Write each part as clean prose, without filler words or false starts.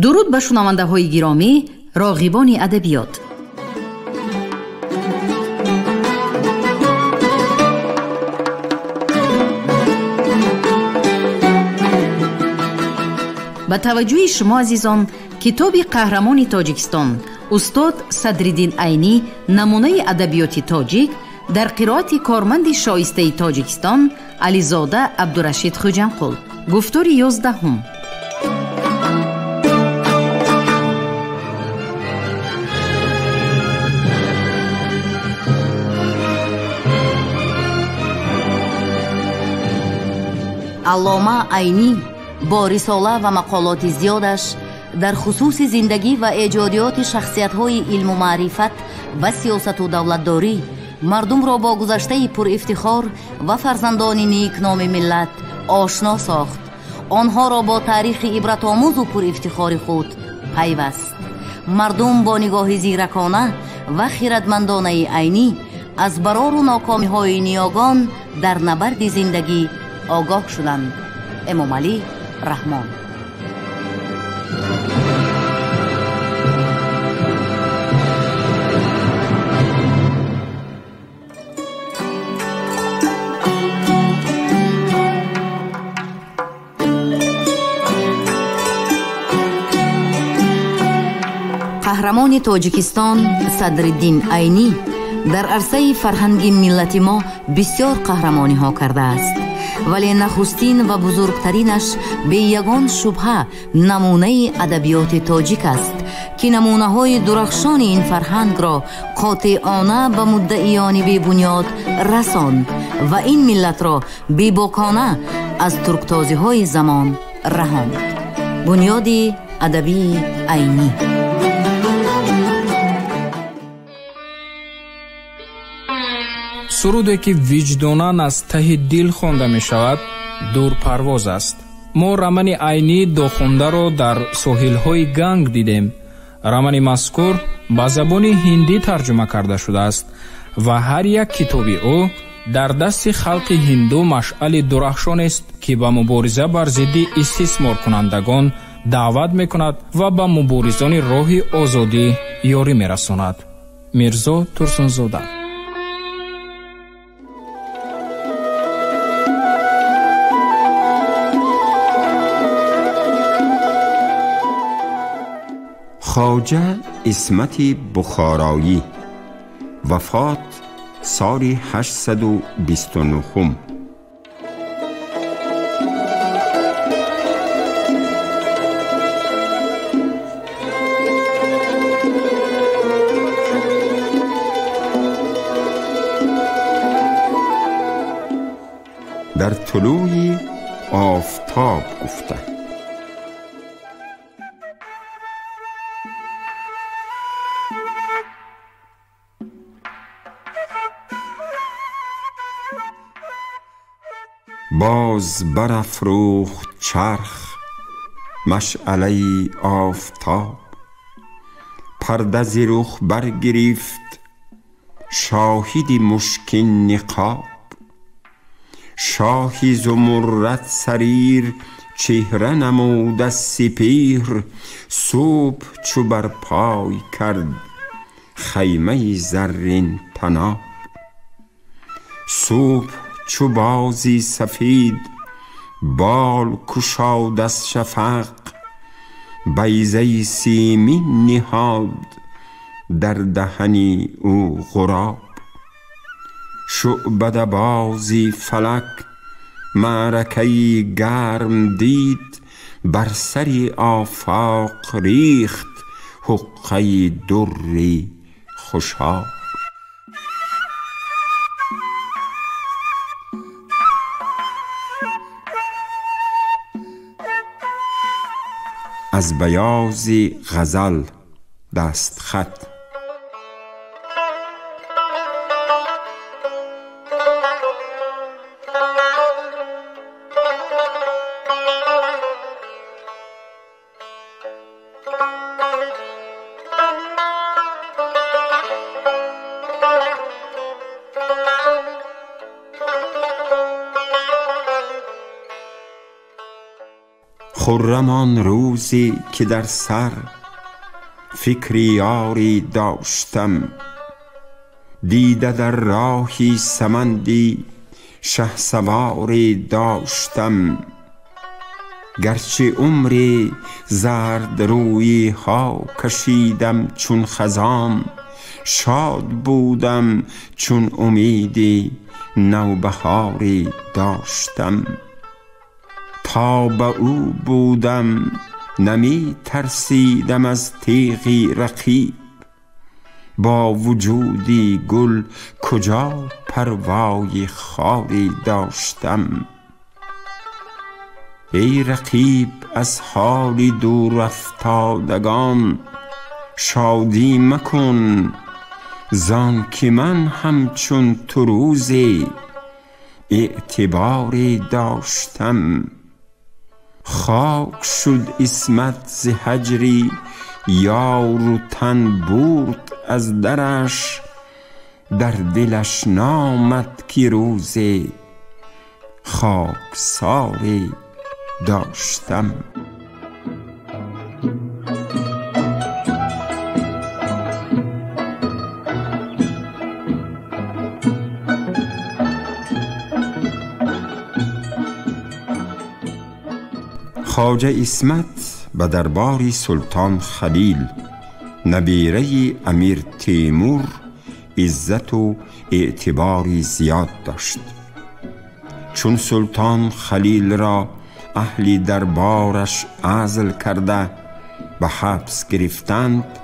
Дуруд ба шунавандаҳои гиромӣ, роғибони адабиёт. Ба таваҷҷӯҳи шумо азизон, китоби қаҳрамони Тоҷикистон устод Садриддин Айнӣ намунаи адабиёти тоҷик дар қироати корманди шоистаи Тоҷикистон Ализода Абдурашид Хуҷамқул. Гуфтори 11. Аллома Айнӣ бо рисола ва мақолоти зиёдаш дар хусуси зиндагӣ ва эҷодиёти шахсиятҳои илму маърифат ва сиёсату давлатдорӣ мардумро бо гузаштаи пурифтихор ва фарзандони никноми миллат ошно сохт, онҳоро бо таърихи ибратомӯзу пурифтихори худ пайваст. Мардум бо нигоҳи зиракона ва хиратмандонаи Айнӣ аз барору нокомиҳои ниёгон дар набарди зиндагӣ огоҳ шуданд. Эмомалӣ Раҳмон. Қаҳрамони Тоҷикистон Садриддин Айнӣ дар арсаи фарҳанги миллати мо бисёр қаҳрамониҳо кардааст, вале нахустин ва бузургтаринаш бе ягон шубҳа намунаи адабиёти тоҷик аст, ки намунаҳои дурахшони ин фарҳангро қотеона ба муддаиёни бебунёд расонд ва ин миллатро бебокона аз турктозиҳои замон раҳонд. Бунёди адабии Айнӣ. Суруде ки виҷдонан аз таҳи дил хонда мешавад, дурпарвоз аст. Мо рамани Айнӣ дохундаро дар соҳилҳои Ганг дидем. Рамани мазкур ба забони ҳиндӣ тарҷума карда шудааст ва ҳар як китоби ӯ дар дасти халқи ҳинду машъали дурахшонест, ки ба мубориза бар зидди истисморкунандагон даъват мекунад ва ба муборизони роҳи озодӣ ёрӣ мерасонад. Мирзо Турсунзода. Хоҷа Исмати Бухороӣ, вафот соли 829. Дар тулӯи офтоб гуфта. باز برافروخت چرخ مشعله آفتاب، پرده ز رخ برگرفت شاهد مشکین نقاب. شاهی زمرد سریر چهره نمود از سپهر، صبح چو بر پای کرد خیمه زرین طناب. صبح چو بازی سفید بال کشاد از شفق، بیضه سیمین نهاد در دهنی او غراب. شعبده بازی فلک معرکه گرم دید، بر سر آفاق ریخت حقه دری خوشاب. از بیاض غزل دستخط. خرم آن روزی که در سر فکری یاری داشتم، دیده در راهی سمندی شهسواری داشتم. گرچه عمری زرد رویی ها کشیدم چون خزان، شاد بودم چون امیدی نوبهاری داشتم. تا به او بودم نمی ترسیدم از تیغ رقیب، با وجودی گل کجا پروای خاری داشتم. ای رقیب از حال دور افتادگان شادی مکن، زان که من همچون تو روزی اعتباری داشتم. خاک شد عصمت ز هجری یار و تن برد از درش، در دلش نامد که روزی خاکساری داشتم. خواجه عصمت به دربار سلطان خلیل نبیره امیر تیمور عزت و اعتبار زیاد داشت. چون سلطان خلیل را اهل دربارش عزل کرده به حبس گرفتند،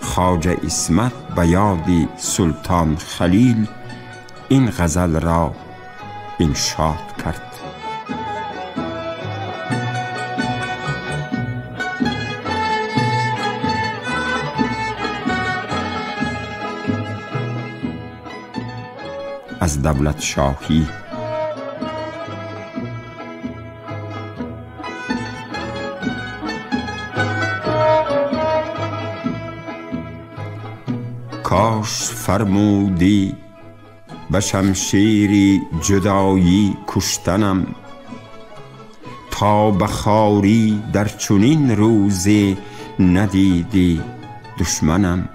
خواجه عصمت به یاد سلطان خلیل این غزل را انشاد کرد. از دولت شاهی. کاش فرمودی به شمشیر جدایی کشتنم، تا به خواری در چنین روزی ندیدی دشمنم.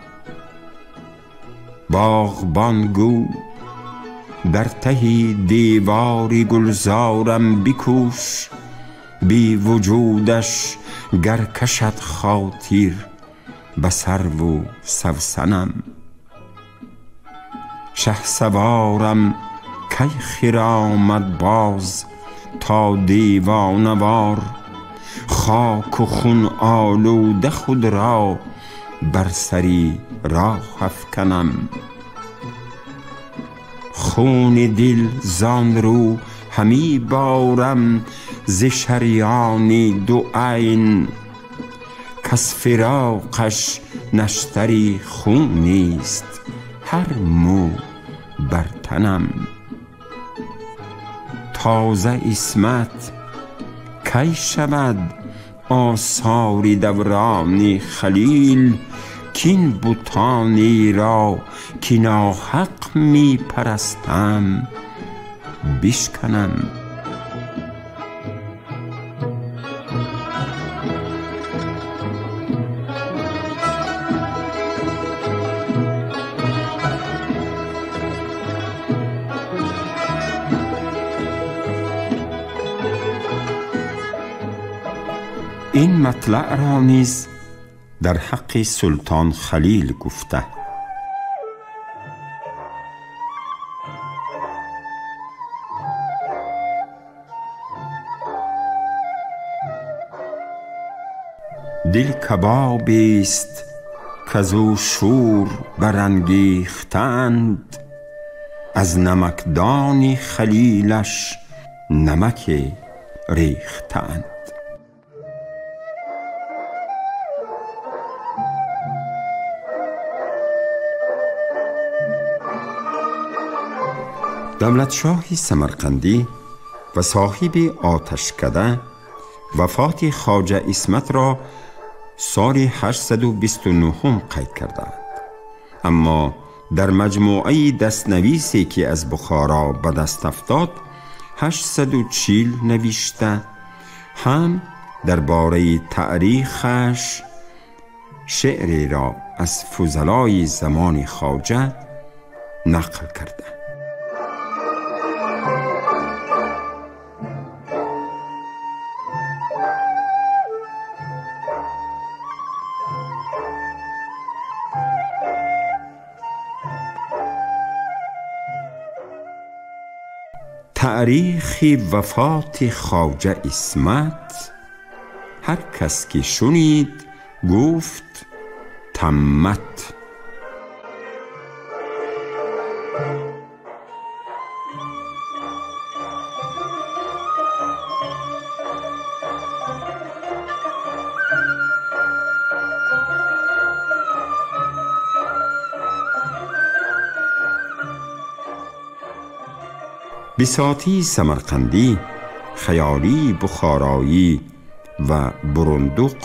باغبان گو در ته دیوار گلزارم بکوش، بی وجودش گر کشد خاطر به سرو و سوسنم. شهسوارم کی خرامد باز تا دیوانه وار، خاک و خون آلوده خود را بر سری راه افکنم. خون دل زان رو همی بارم ز شریان دو عین، کز فراقش نشتری خونیست هر مو بر تنم. تازه عصمت کی شود آثار دوران خلیل، کین بتانی را که ناحق می پرستم بشکنم. این مطلع را نیز در حق سلطان خلیل گفته. دل کبابی است کزو شور برانگیختند، از نمکدان خلیلش نمک ریختند. دولتشاه سمرقندی و صاحب آتشکده وفات خواجه عصمت را سال 829 قید کردند، اما در مجموعه دستنویسی که از بخارا به دست افتاد 840 نوشته، هم درباره تاریخش شعری را از فضلای زمان خواجه نقل کرده. تاریخ وفات خواجه عصمت هر کس که شنید گفت تمت. بساطی سمرقندی، خیالی بخارایی و برندق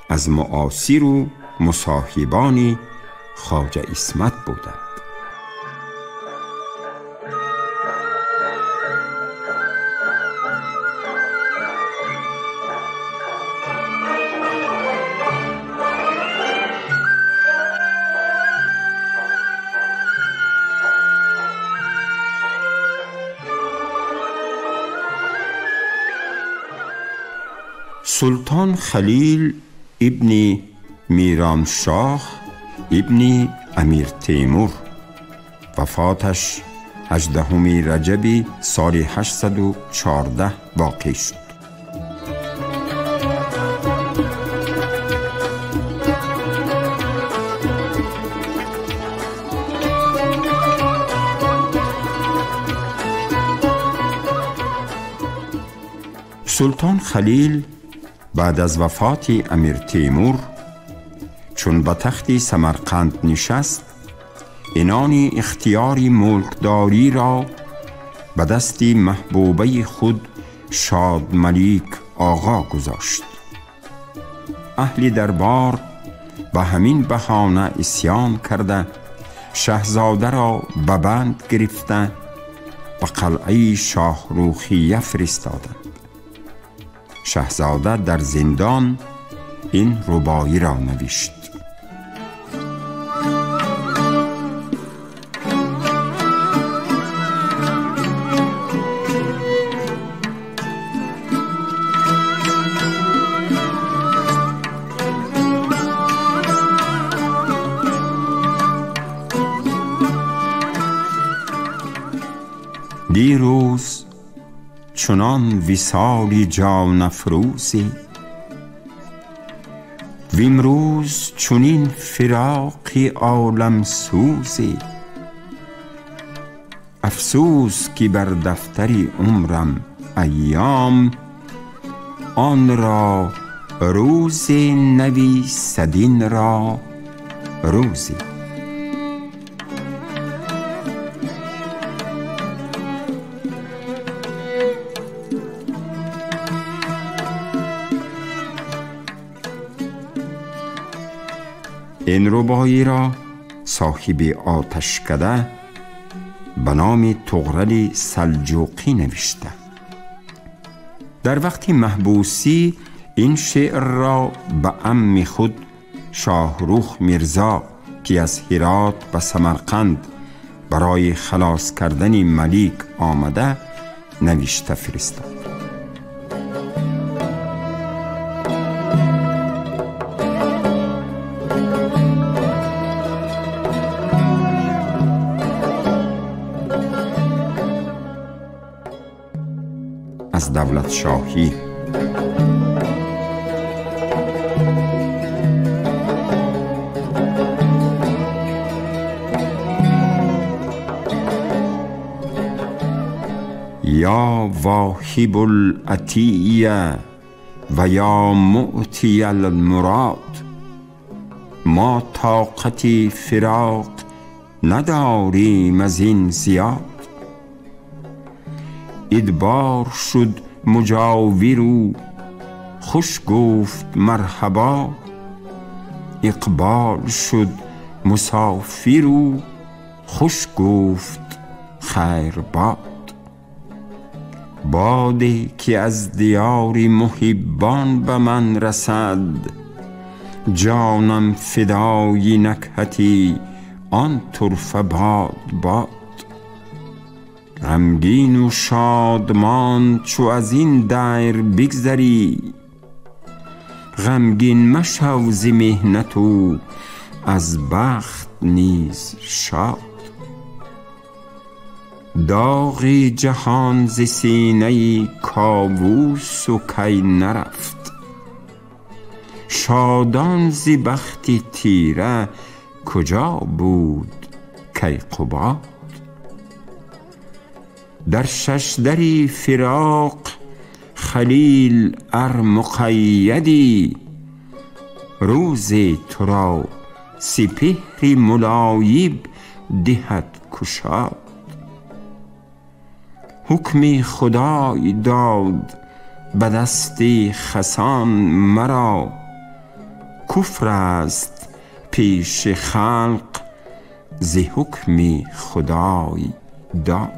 از معاصر و مصاحبان خواجه عصمت بودند. سلطان خلیل ابن میرانشاه ابن امیر تیمور، وفاتش 18 رجب سال 814 واقع شد. سلطان خلیل بعد از وفات امیر تیمور چون به تخت سمرقند نشست، عنان اختیار ملکداری را به دست محبوبه خود شاد ملیک آقا گذاشت. اهل دربار به همین بهانه عصیان کرده شهزاده را به بند گرفته به قلعه شاهروخیه فرستادند. شهزاده در زندان این رباعی را نوشت: دیروز چنان وصال جان افروزی، وامروز چنین فراق عالم سوزی. افسوس که بر دفتر عمرم ایام، آن را روز نویسد این را روزی. این رباعی را صاحب آتشکده به نام طغرل سلجوقی نوشته. در وقت محبوسی این شعر را به عم خود شاهروخ میرزا که از هرات به سمرقند برای خلاص کردن ملیک آمده نوشته فرستاد. از دولت شاهی. یا واهب العطیه و یا معطی المراد، ما طاقت فراق نداریم از این زیاد. ادبار شد مجاور و خوش گفت مرحبا، اقبال شد مسافر و خوش گفت خیر باد. Боде ки аз диёри муҳиббон ба ман расад, ҷонам фидои накҳати он турфа бод бод. Ғамгину шодмон чу аз ин дайр бигзарӣ, ғамгин машав зи меҳнату аз бахт низ шод. Доғи ҷаҳон зи синаи ковусу кай нарафт, шодон зи бахти тира куҷо буд Кайқубод. Дар шашдари фироқ халил ар муқайяди, рӯзе туро сипеҳри мулоиб диҳад кушод. Ҳукми худой дод ба дасти хасон маро, куфр аст пеши халқ зи ҳукми худой дод.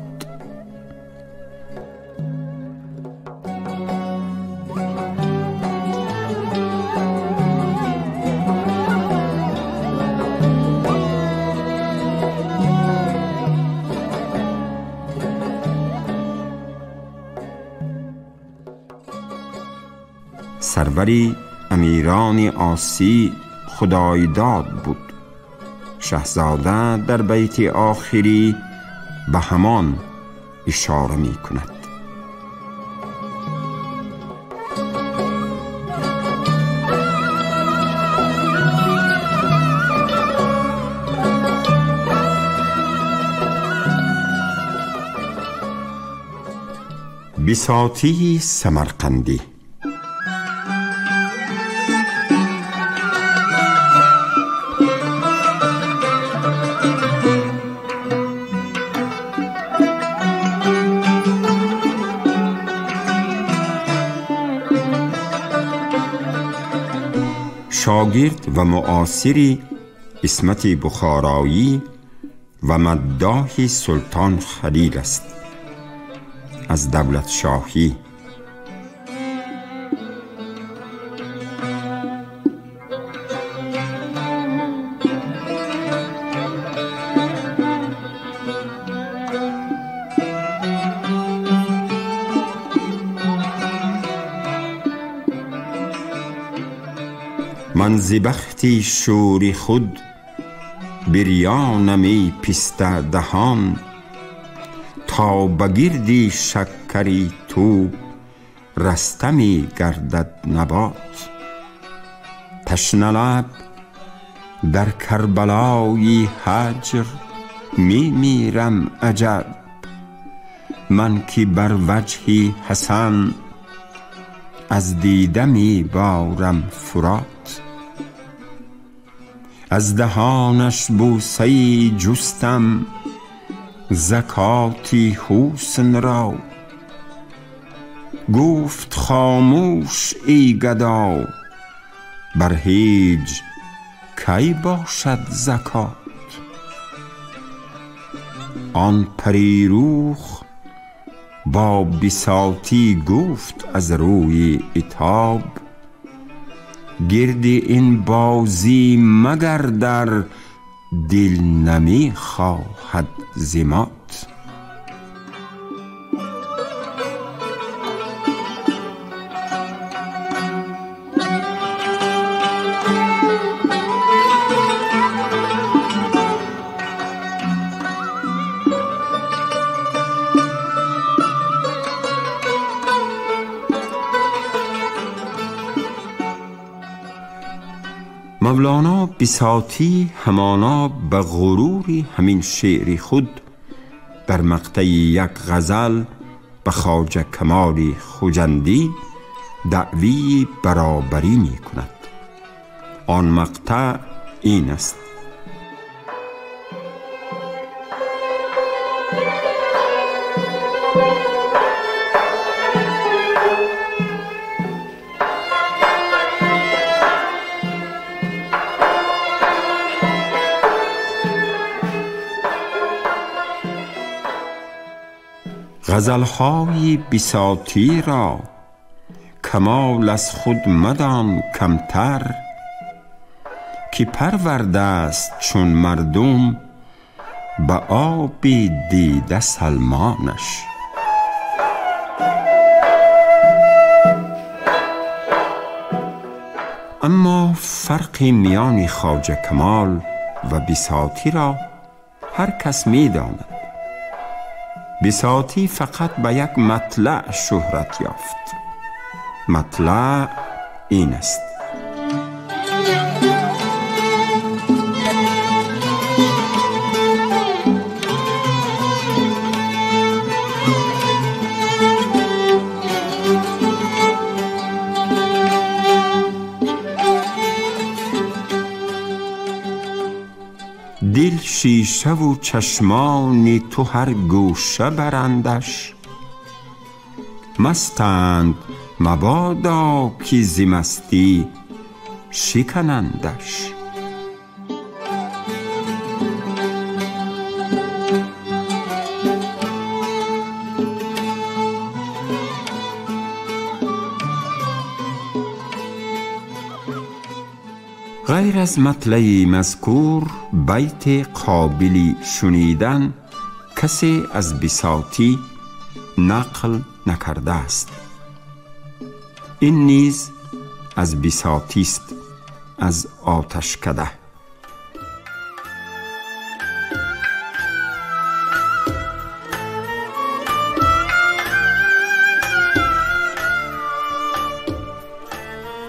Сарвари амирони осӣ худойдод буд. Шаҳзода дар байти охирӣ ба ҳамон ишора мекунад. Бисотии Самарқандӣ. Шогирд ва муосири Исмати Бухороӣ ва маддоҳи Султон Халил аст. Аз давлатшоҳӣ. Ман зи бахти шӯри худ бирёнам эй писта даҳон, то ба гирди шаккари ту раста мегардад набот. Ташналаб дар Карбалои ҳаҷр мемирам аҷаб, ман ки бар ваҷҳи ҳасан аз дида меборам фурот. Аз даҳонаш бӯсаи ҷустам закоти ҳусн ро, гуфт хомӯш эй гадо, бар ҳеҷ кай бошад закот. Он парирух бо бисотӣ гуфт аз рӯи итоб, гирди ин бозӣ магар дар дил намехоҳад зимот. Мавлоно Бисотӣ ҳамоно ба ғурури ҳамин шеъри худ дар мақтаи як ғазал ба Хоҷа Камоли Хуҷандӣ даъвии баробарӣ мекунад. Он мақтаъ ин аст: غزلهای بساطی را کمال از خود مدان کمتر، که پرورده است چون مردم به آب دیده سلمانش. اما فرق میان خواجه کمال و بساطی را هر کس می داند. بساطی فقط به یک مطلع شهرت یافت. مطلع این است: دل شیشه و چشمانی تو هر گوشه برندش، مستند مبادا که ز مستی شکنندش. غیر از مطلع مذکور بیت قابل شنیدن کسی از بساطی نقل نکرده است. این نیز از بساطی است، از آتشکده.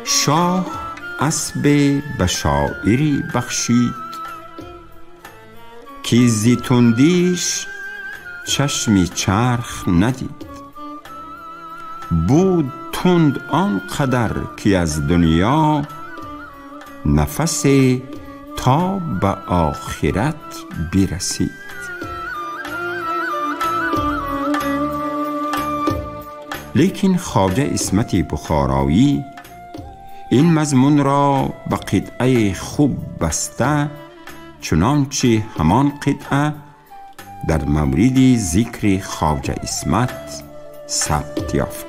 شاه اسب به شاعری بخشید که ز تندیش چشمی چرخ ندید. بود تند آنقدر که از دنیا نفس تا به آخرت برسید. لیکن خواجه عصمت بخارایی این مضمون را به قطعه خوب بسته، چنانچه همان قطعه در مورد ذکر خواجه عصمت ثبت یافت.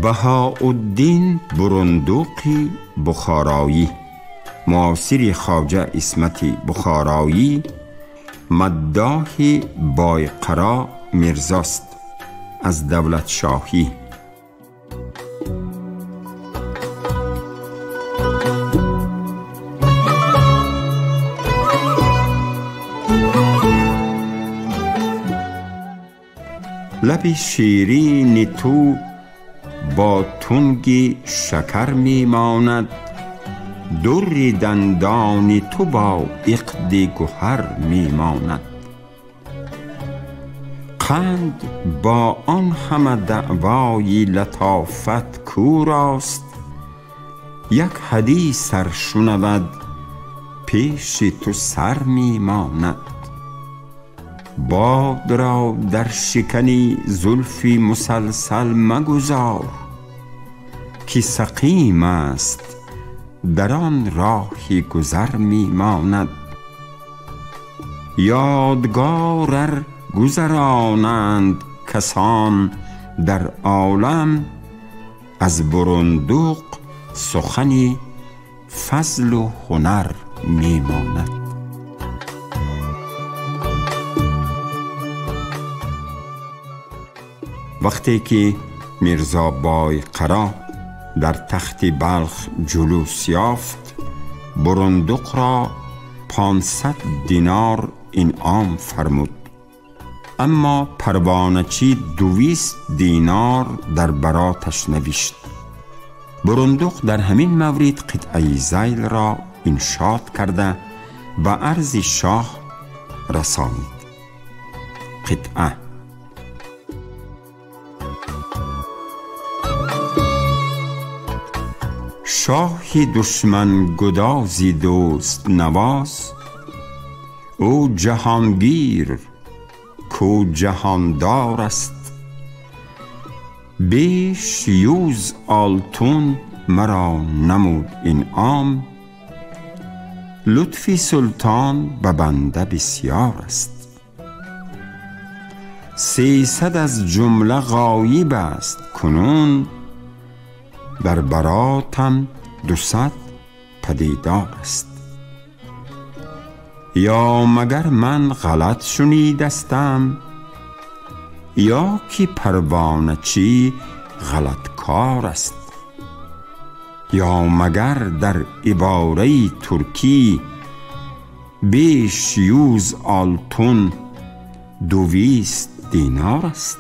بهاءالدین بروندوقی بخارایی، معاصر خواجه عصمت بخارایی، مداح بایقرا میرزاست از دولت شاهی. لب شیرین تو با تنگ شکر میماند، در دندان تو با عقد گهر میماند. قند با آن همه دعوای لطافت کور است، یک حدیث ار شنود پیش تو سر میماند. باد را در شکنی زلفی مسلسل مگذار، که سقیم است در آن راهی گذر میماند. یادگار ار گذرانند کسان در عالم، از بروندوق سخنی فضل و هنر میماند. وقتی که میرزا بایقرا در تخت بلخ جلوس یافت، بروندوق را 500 دینار انعام فرمود، اما پروانه‌چی 200 دینار در براتش نوشت. بروندوق در همین مورد قطعه ذیل را انشاد کرده به عرض شاه رسانید. قطعه: شاه دشمن گدازی دوست نواز، او جهانگیر کو جهاندار است. بیش یوز آلتون مرا نمود انعام، لطفی سلطان به بنده بسیار است. 300 از جمله غایب است کنون، در براتم 200 پدیدار است. یا مگر من غلط شنیدستم، یا که پروانه چی غلط کار است. یا مگر در عباره ترکی 500 آلتون 200 دینار است.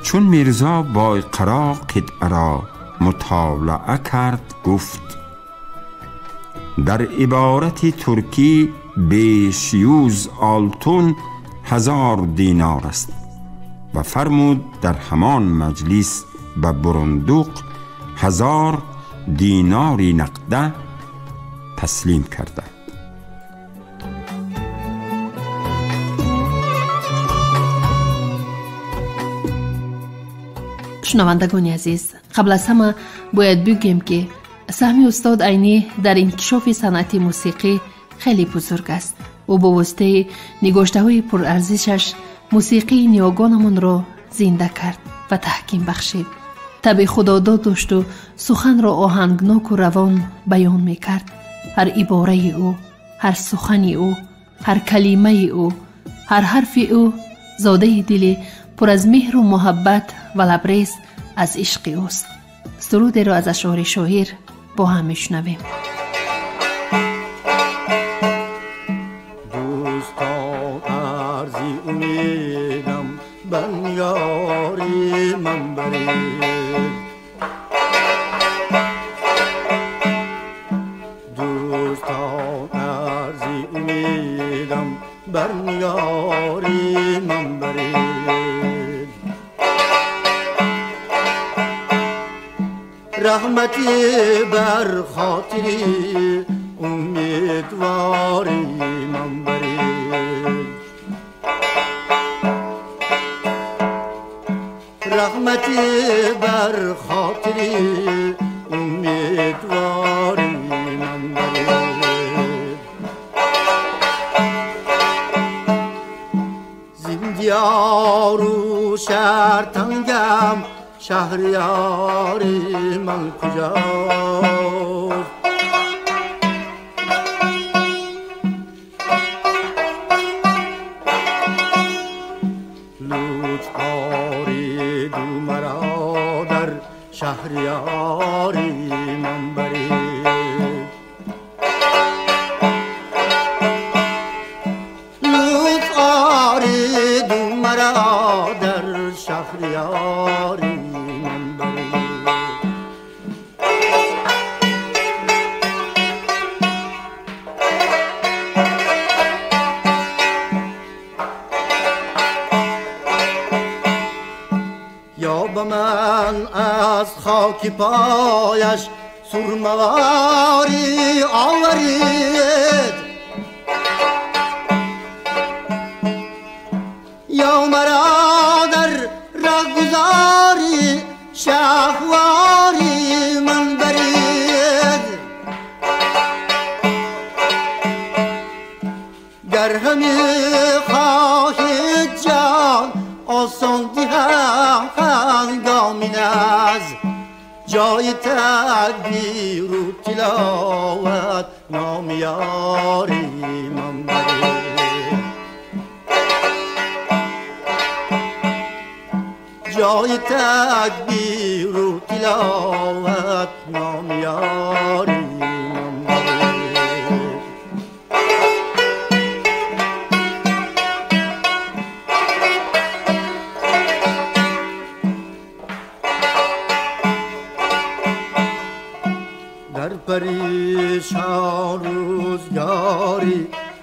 چون میرزا بایقرا قطعه را مطالعه کرد گفت در عبارت ترکی 500 آلتون 1000 دینار است و فرمود در همان مجلس به برندوق 1000 دیناری نقده تسلیم کرده. Шунавандагони азиз, қабл аз ҳама бояд бигӯем, ки саҳми устод Айнӣ дар инкишофи санъати мусиқӣ хеле бузург аст. Ӯ бо воситаи нигоштаҳои пурарзишаш мусиқии ниёгонамонро зинда кард ва таҳким бахшид. Табъи худодод дошту суханро оҳангноку равон баён мекард. Ҳар ибораи ӯ, ҳар сухани ӯ, ҳар калимаи ӯ, ҳар ҳарфи ӯ зодаи дили пур аз меҳру муҳаббат ва лабрез аз ишқи ӯст. Сурудеро аз ашъори шоир бо ҳам мешунавем. Дӯстон, арзи умедам бар нигори ман баред. Дӯстон, арзи умедам бар нигори ман баред. Раҳмати бар хотири умедвори ман баред. Раҳмати бар хотири умедвори ман баред. Зиндиёру шартангам шаҳриёри ман куҷост? Лутф ориду маро дар шаҳриёри ман баред. Лутф ориду маро дар шаҳриёри ман баред. Ё ба ман аз хоки пояш сурмавори оварид, ё маро дар раҳгузори шаҳвори ман барид. Гар ҳами хоҳид ҷон осон диҳам ҳангоми наз, ҷои тақдиру тиловат номиёри ман баред. Ҷои тақдиру тиловат номиёри ман баред. Дар паришон рӯзгори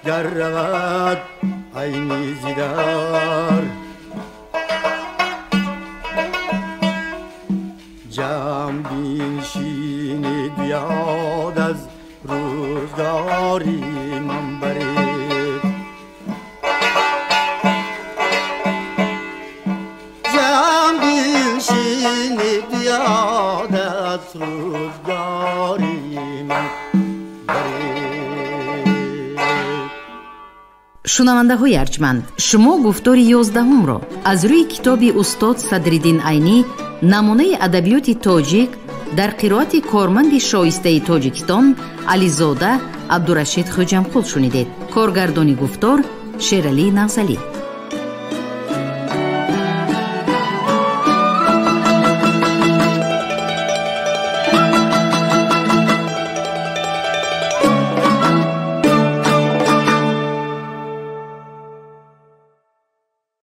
гар равад Айнӣ зи дар, ҷамъ биншинед ёд аз рӯзгори ман баред. Ҷамъ биншинед ёд аз рӯзгори ман Шунавандаҳои арҷманд, шумо гуфтори 11-умро аз рӯи китоби устод Садриддин Айнӣ «Намунаи адабиёти тоҷик» дар қироати корманди шоистаи Тоҷикистон Ализода Абдурашид Хӯҷамқул шунидед. Коргардони гуфтор Шералӣ Нағзалӣ.